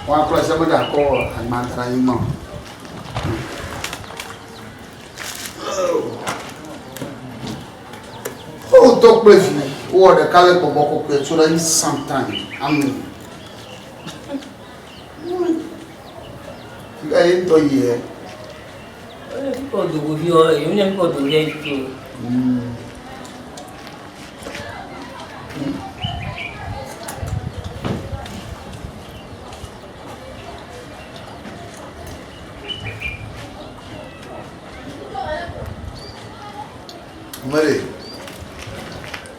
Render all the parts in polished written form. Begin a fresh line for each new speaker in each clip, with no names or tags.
Woaklɔ se me ɖakɔ agba da ɖe anyigba o. Wotɔ kple vi wowɔ ɖeka le gbɔgbɔ kɔkɔe tso ɖe anyi sometime. Amen. Fika ye ŋutɔ yie.
Kɔ dogovi wɔ, yewo nye kɔ dogovi ayi tutu.
Mele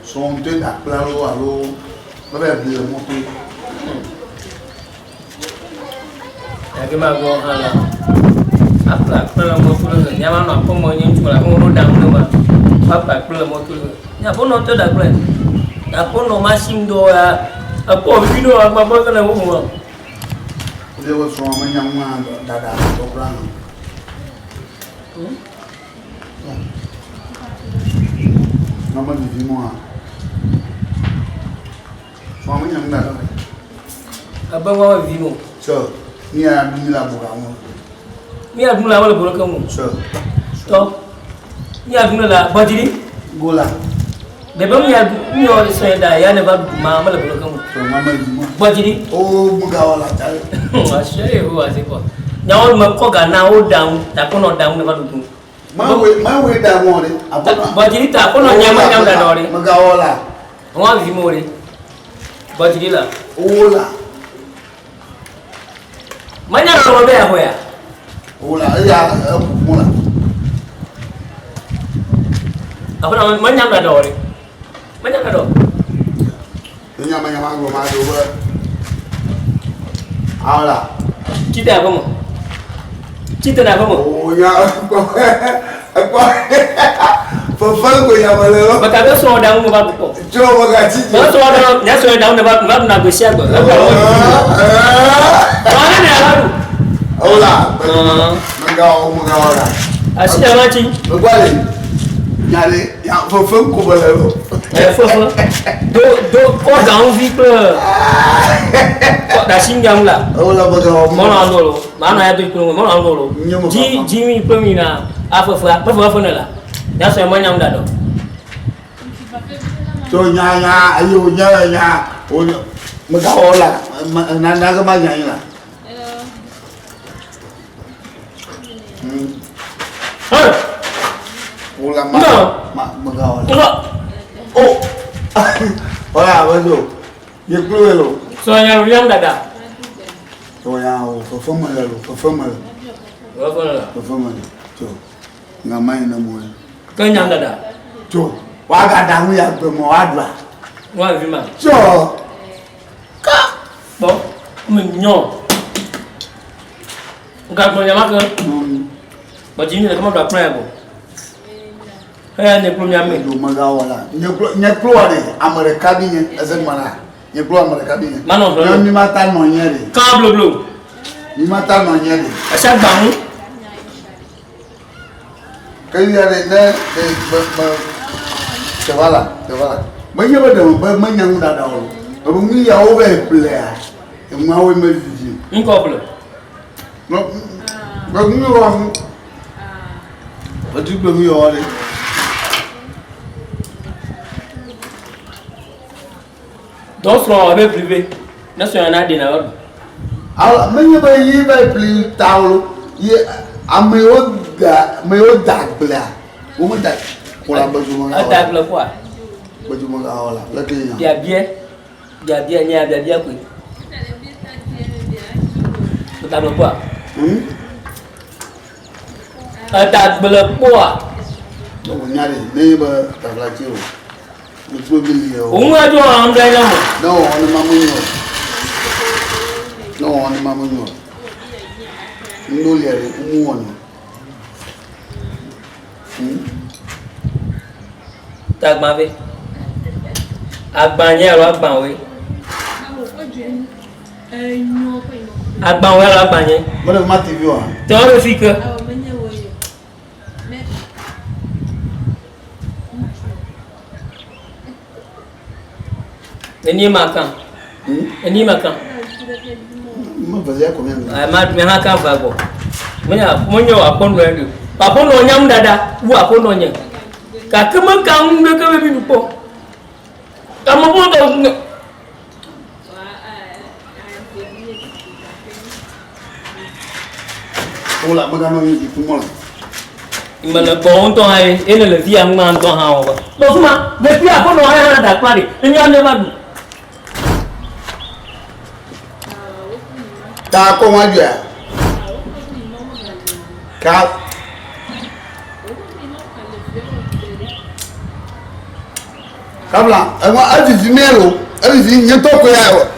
srɔ̃ ŋutɔe da kpla loo alo meva yi ʋli le mɔto.
Gake magbɔ hã la, akpla kple le mɔto le nye ma nɔ aƒe me nye ŋutsu le aƒe me ɖo ɖaŋu ɖe ma. Akpla kple le mɔto le. Nye aƒenɔ ŋutɔ da kple. Aƒenɔ machine dɔ ya ekpɔ vivi ɖo agbagba ke le wo me.
Ɖe wo srɔ̃ menya ŋu hã ɖaɖa dɔ kura hã. Nɔ me vivi mɔ hã. Srɔ̃ menya ŋu ɖaɖa.
Ebe ŋua me vivi mɔ.
Sɔ, mi ya ɖu mi la boga ŋu.
Mi ya ɖu la wole boga ke ŋu.
Sɔ.
Tɔ. Mi ya ɖu la gbɔdzi.
Gola.
Bebe mi ya mi yɔ sɔe da ya ne va ɖu ma mele boga ke ŋu.
Sɔ ma me vivi mɔ.
Gbɔdzi.
O muga wɔ la ta.
Ashe ye ho ase kɔ. Nyawo me kɔ ga na wo ɖa ŋu, ta ko nɔ ɖa ŋu ne va ɖu.
Mawe mawe ɖa ŋu ɖe.
Gbɔdzi ta ko nɔ nya me nya ɖa ɖe.
Muga wɔ la.
Ŋua vivi mɔ ɖe. Gbɔdzi la.
Wo la.
Menya lɔ be yaxɔe ya.
Wo la eya eƒu la.
Aƒenɔ menya ɖa ɖe. Menya ɖa ɖe.
Menya menya ma gblɔ ma ɖo be. Awla.
Tite aƒe me. Tite na aƒe me.
O nya ekpɔ ekpɔ fefe ko nya me le lɔ.
Beka be srɔ̃ ɖa ŋu va ɖu kpɔ.
Tso me ga tsi.
Be srɔ̃ ɖa nya srɔ̃ ɖa ŋu va va ɖu na gbe sia gbe. Wọ́n ní ẹ̀rọ ɖu.
Awla. Mega wɔ mega wɔ la.
Asi ɖe ma tsi.
Megba le nya le ya fefe ko me le lɔ.
Ɛ fefe do do kɔ gaŋuvi kple kɔ ɖasi ŋu la.
Awla mega wɔ.
Mɔnɔ anu lo. Maa nɔ ya do kple mɔnɔ anu lo. Dzi dzi mi kple mi na afefea fefe fe ne la. Nya sɔe menya ŋu ɖaɖɔ.
Tso nya nya eye wònya nya wò mega wɔ la na na ge ma nya yi la. Wò la ma ma mega wɔ la. O wala abe do ye kple wò lo.
Sɔ nya lo nya dada.
Sɔ nya o fefe me le lo fefe me le.
Fefe me le.
Fefe me le. Tso nga ma yi ne mo le.
Ke nya dada.
Tso wa ga da ŋu ya gbe mo wa ɖua.
Wa vi ma.
Tso
ka kpɔ me nyɔ. Nga gblɔ nya ma ke. Gbɔdzi mi le kama ɖu akplɔ ya go. Eya nye kplo mia me.
Ɖo megawɔ la. Nye kplo nye kploa ɖe ame ɖeka bi nye eze ŋma la. Nye kplo ame ɖeka bi nye.
Manɔ hlɔ.
Nye mi ma ta nɔ nye ɖe.
Kan bloblo.
Mi ma ta nɔ nye ɖe.
Esia gba ŋu.
Ke ya ɖe ne ɖe me me teʋa la teʋa la. Menye be ɖe me be menya nu ɖaɖa o. Ebe nu yawo be ƒlea enuawoe me vivi.
Ŋkɔ ƒle.
Me me nu yawo nu. Etu kple nu yawo ɖe.
Dɔ srɔ̃ ebe ʋli be ne srɔ̃ na ɖe na ɖu.
Alo menye be yi be ʋli ta o ye amewo da amewo da agblea wo me da kplɔ gbedzume
ga. Eda agble kɔa.
Gbedzume ga wɔ la leke nya.
Biabia biabia nye biabia koe. Eda agble kpɔa.
Hmm?
Eda agble kpɔa.
Ne wo nya ɖe ne ye be taflatsi o.
Òun ajo àwọn ọmọdé náà mọ̀.
Ne wɔwɔ ne ma menyo. Ne wɔwɔ ne ma menyo. Ŋdo lia ɖe ŋu wɔnɛ.
Tagba ve. Agba nye alo agbawoe. Agbawoe alo agba nye.
Mele ma TV wa.
Tɔ ɖe fi ke. Enie ma kan. Enie ma kan.
Ame velia ko mía nu.
Ma mía hã ka va gbɔ. Menye menye wò aƒenɔ ya ɖe. Aƒenɔ nyam ɖaɖa wu aƒenɔ nye. Gake meka ŋu ɖeke be mi ɖu kpɔ. Ame ƒe ŋutɔ
Wola meganɔ anyi zikpui mɔ le.
Mele gbɔ ŋutɔ hã ye ene le via ŋma ŋutɔ hã wɔ. Kpɔ fima, le fia aƒenɔ hã hã da kpla ɖe. Enya ne va ɖu.
Ta kɔ ŋua dzɔa? Ka Kabla, eŋua evivi mɛ lo, evivi nye ŋutɔ koe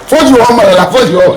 fɔdzi wɔm mele la fɔdzi wɔm.